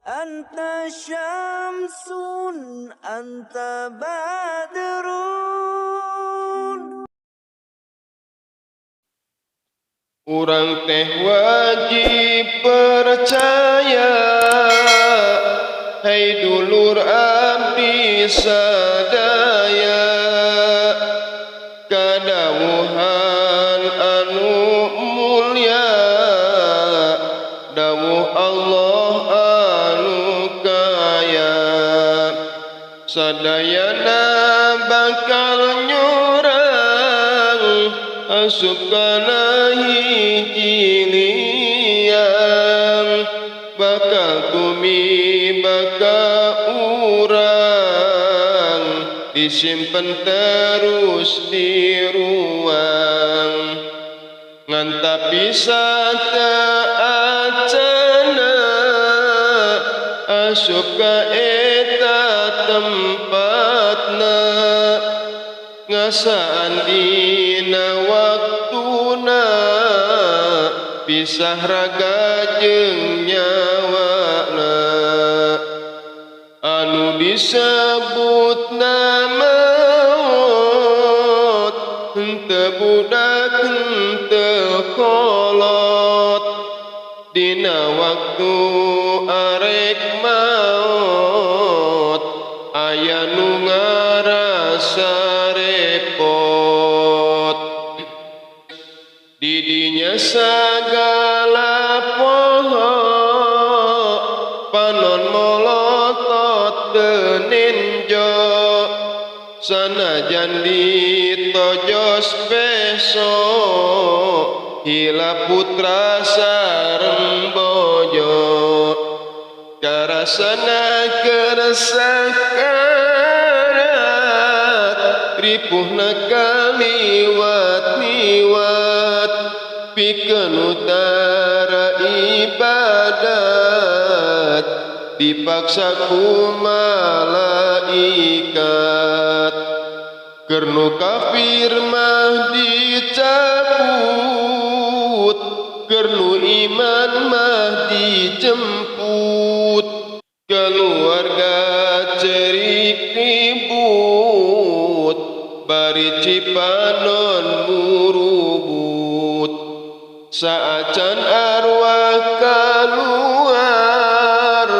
أنت شمس أنت بدر. Urang teh wajib percaya, hai dulur abdi sadaya, kadawuhan anu mulia, dawuh Allah anu kaya. Sadayana bakal nyurang asup kana hiji liang, bakal tumibaka urang, disimpen terus di ruang, ngan tapi acana asup ka eta tempatna, ngasaan dina waktuna pisah raga jeung nyawana, anu disebutna maut henteu budak henteu kolot. Dina waktu arek maot aya nu ngarasa repot, didinya sagala poho, panon molotot denenjo, sanajan ditojos peso, hilap putra sareng bojo, karasana keur sakarat, ripuhna kaliwat-liwat, pikeun utara ibadat dipaksa ku malaikat. Keur nu kafir mah dicabut, keur nu iman mah dijemput. Keluarga cerik ribut, bari cipanon murubut, saacan arwah kaluar,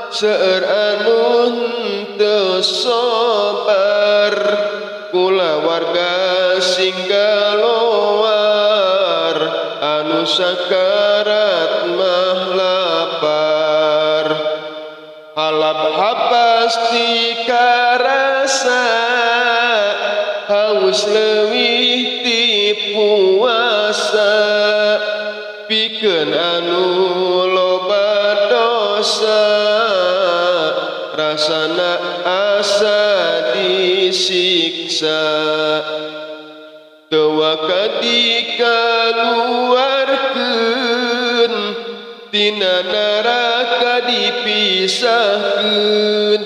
seueur anu henteu sobar, kulawarga singgaloar, anu sakarat mah lapar, halap pasti karasa, haus leuwih ti puasa, pikeun anu loba dosa, rasana asa disiksa, teu waka dikaluarkeun tina neraka dipisahkeun,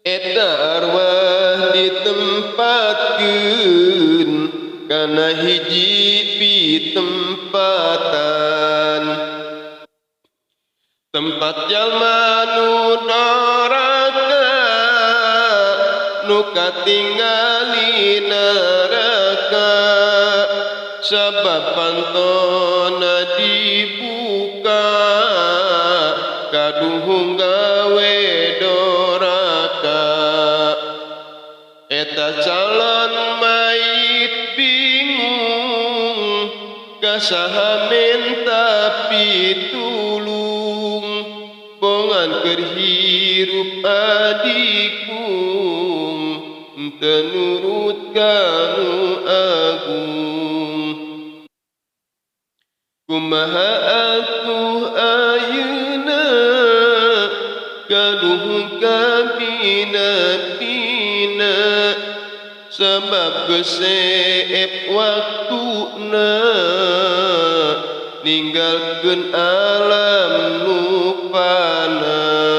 eta arwah ditempatkeun kana hiji pitempatan, tempat jalma nu doraka, nu katingali neraka, sabab pantona dibuka, kaduhung gawe doraka. Eta calon mayit bingung, kasaha menta pitulung, bongan keur hirup adikung, teu nurut ka nu agung. Kumaha atuh ayeuna, kaduhung kabina-bina, sabab geus seep waktuna, ninggalkeun alam nu fana.